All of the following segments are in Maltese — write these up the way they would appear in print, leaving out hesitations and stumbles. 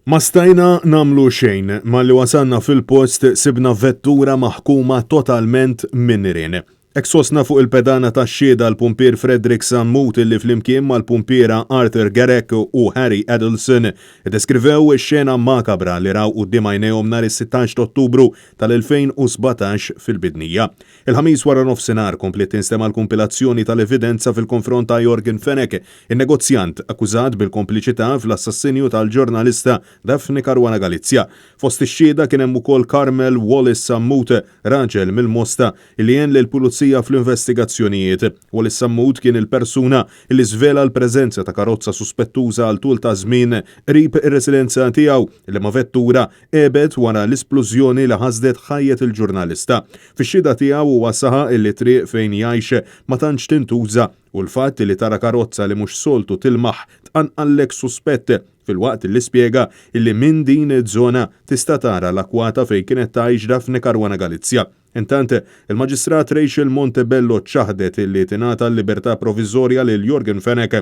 Ma stajna nagħmlu xejn, malli wasalna fil-post sibna vettura maħkuma totalment minn nirien. Hekk sostna fuq il-pedana tax-xhieda l-pumpier Frederick Sammut illi flimkien mal-pumpiera Arthur Garek u Harry Adelson iddeskrivew ix-xena makabra li raw quddiem għajnejhom nhar is-16 t'Ottubru tal-2017 fil-Bidnija. Il-Ħamis waranofsinhar kompliet tinstema' l-kumpilazzjoni tal-evidenza fil-konfront ta' Yorgen Fenech In-negozjant, akkużat bil-kompliċità fl-assassinju tal-ġurnalista Daphne Caruana Galizia. Fost ix-xhieda kien hemm ukoll Carmel Wallace Sammut, raġel mill-Mosta li għen lill-Pulizija fl-investigazzjonijiet. Wallace Sammut kien il-persuna li żvela l-preżenza ta' karozza suspettuża għal tul ta' żmien qrib ir-residenza tiegħu, liema vettura għebet wara l-isplużjoni li ħasdet ħajjet il-ġurnalista. Fix-xhieda tiegħu huwa saħaq li t-triq fejn jgħix ma tantx tintuża U l-fatt li tara karozza li mhux soltu tilmaħ tqanqallek suspett, filwaqt li spjega illi minn din iż-żona tista' tara l-akkwata fejn kienet tgħix Daphne Caruana Galizia. Intant, il-Maġistrat Rachel Montebello ċaħdet illi tingħata l-libertà proviżorja lil Yorgen Fenech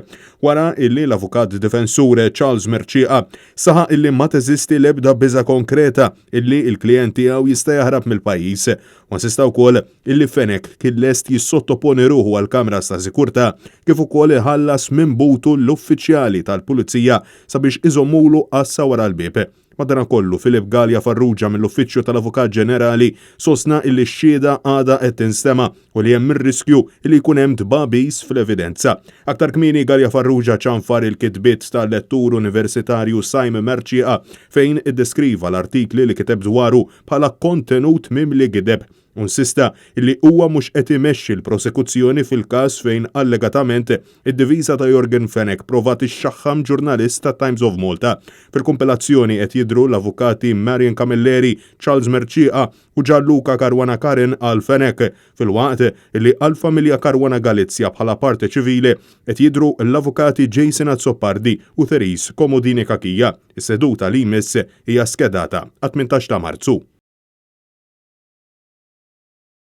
wara illi l-avukat difensur Charles Mercieca saħaq illi ma teżisti l-ebda biża' konkreta illi l-klijent tiegħu jista' jaħrab mill-pajjiż. U insista wkoll illi Fenech kien lest jissottoponi ruħu għall-kameras ta' sikurtà kif ukoll iħallas minn butu l-uffiċjali tal-Pulizija sabiex iżommulu għassa wara l-bieb. Madanakollu, Philip Galea Farrugia mill-Uffiċċju tal-Avukat Ġenerali sostna illi x-xhieda għadha qed tinstema' u li hemm ir-riskju li jkun hemm tbagħbis fl-evidenza. Aktar kmieni Galea Farrugia ċanfar il-kitbiet tal-lettur universitarju Simon Mercieca fejn iddeskriva l-artikli li kiteb dwaru bħala kontenut mimli gideb u insista li huwa mhux qed imexxi l-prosekuzzjoni fil-każ fejn allegatament id-diviża ta' Yorgen Fenech provat ixxaħħam ġurnalist tat-Times of Malta. Fil-kumpilazzjoni qed jidhru l-avukati Marion Camilleri, Charles Mercieca u Gianluca Caruana Karin għal Fenech filwaqt li għall-familja Caruana Galizia bħala parte civile qed jidhru l-avukati Jason Azzopardi u Therese Comodini Cachia. Is-seduta li jmiss hija skedata għat-18 ta' Marzu.